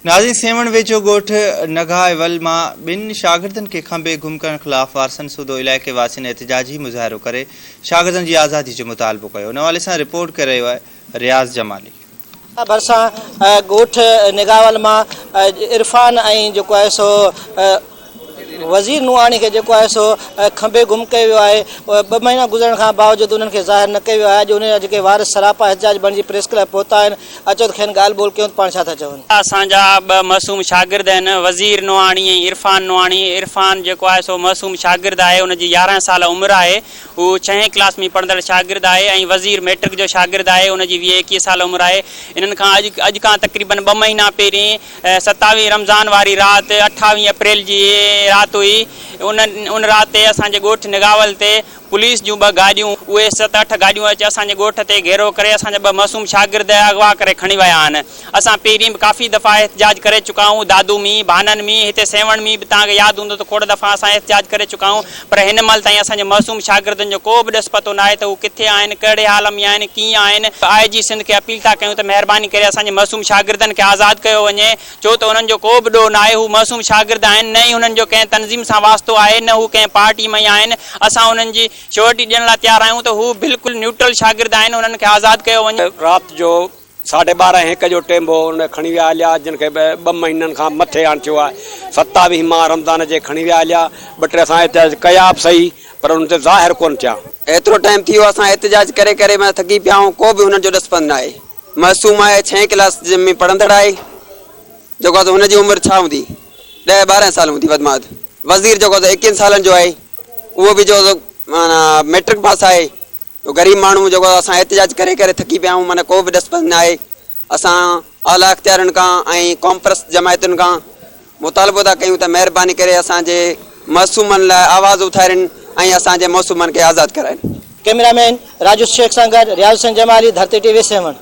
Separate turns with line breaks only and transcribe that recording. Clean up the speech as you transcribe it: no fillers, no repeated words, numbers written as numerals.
ناظرين سيوهڻ ويجهو ڳوٺ نگاهه ول مان ٻن شاگردن کي کنڀي گم ڪرڻ خلاف وارثن سوڌو علائقي واسين احتجاجي مظاهرو ڪري شاگردن جي آزادي جو مطالبو ڪيو ان حوالي سان رپورٽ ڪري رهيو آهي رياض جمالي.
ڀرسان ڳوٺ نگاهول مان عرفان ۽ جيڪو آهي سو وزير نوحاڻي کي جيڪو آهي سو کنڀي گم ڪيو ويو آهي، ٻه مهينا گذرڻ کان باوجود انهن کي ظاهر نه ڪيو ويو آهي، اڄ انهن جا جيڪي وارث سراپا احتجاج بڻجي پريس ڪلب پهتا آهن، اچو ته کين ڳالهه ٻولهه ڪيون ته پاڻ ڇا ٿا چون.
اسان جا ٻه معصوم شاگرد آهن وزير نوحاڻي ۽ عرفان نوحاڻي، عرفان جيڪو آهي سو معصوم شاگرد آهي ان جي 11 سال عمر آهي هو ڇهين ڪلاس ۾ پڙهندڙ شاگرد آهي ۽ وزير ميٽرڪ جو شاگرد آهي ان جي 20 21 سال عمر آهي انهن کان اڄ اڄ کان تقريبن ٻه مهينا پهرين ستاويهين رمضان واري رات اٺاويهين اپريل جي رات هئي ان ان رات تي اسان جي ڳوٺ نگاول تي پوليس جون ٻه گاڏيون اهي ست اٺ گاڏيون اچي اسان جي ڳوٺ تي گهيرو ڪري اسان جا ٻه معصوم شاگرد اغوا ڪري کڻي ويا آهن اسان پهرين به ڪافي دفعا احتجاج ڪري چڪا آهيون دادو ۾ ڀانن ۾ هتي سيوهڻ ۾ به توهان کي ياد هوندو ته کوڙ دفعا اسان احتجاج ڪري چڪا آهيون پر هن مهل تائين اسان جي معصوم شاگردن جو ڪو به ڏس پتو ناهي ته هو ڪٿي آهن ڪهڙي حال ۾ آهن ڪيئن آهن. آء جي سنڌ کي اپيل ٿا ڪيون ته مهرباني ڪري اسان جي معصوم شاگردن کي آزاد ڪيو وڃي ڇو ته انهن جو ڪو به ڏوهه ناهي هو معصوم شاگرد آهن نه ئي انهن جو ڪنهن تنظيم سان واسطو آهي نه هو ڪنهن پارٽي ۾ ئي آهن اسان انهن جي شيورٽي ڏيڻ لاء تيار آهيون ته هو بلڪل نيوٽرل شاگرد آهن انهن کي آزاد ڪيو وڃي.
رات جو ساڍي ٻارهن هڪ جو ٽيم هو ان کڻي ويا هليا جن کي ٻه مهينن کان مٿي هاڻ ٿيو آهي ستاويهه ماه رمضان جي کڻي ويا هليا ٻه ٽي اسان احتجاج ڪيا به سهي پر انهن تي ظاهر ڪونه ٿيا.
ايترو ٽائيم ٿي ويو اسان احتجاج ڪري ڪري معنيٰ ٿڪي پيا آهيون ڪو به هنن جو ڏس پنڌ ناهي معصوم آهي ڇهين ڪلاس ۾ پڙهندڙ آهي جيڪو آهي سو هن جي عمر ڇا هوندي ڏهه ٻارهن سال هوندي وڌ مان وڌ وزير جيڪو آهي سو ايڪيهن سالن جو آهي اهو به جو معنيٰ ميٽرڪ پاس آهي غريب ماڻهو جيڪو اسان احتجاج ڪري ڪري ٿڪي پيا آهيون معنيٰ ڪو به ڏس پس ناهي اسان اعليٰ اختيارين کان ۽ قومپرست جماعتن کان مطالبو ٿا ڪيون ته مهرباني ڪري اسان جي معصومن لاء آواز اٿارين ۽ اسان جي معصومن کي آزاد ڪرائين.
ڪئميرا مين راجو شيخ سان گڏ رياض حسين جمالي، ڌرتي ٽي وي سيوهڻ.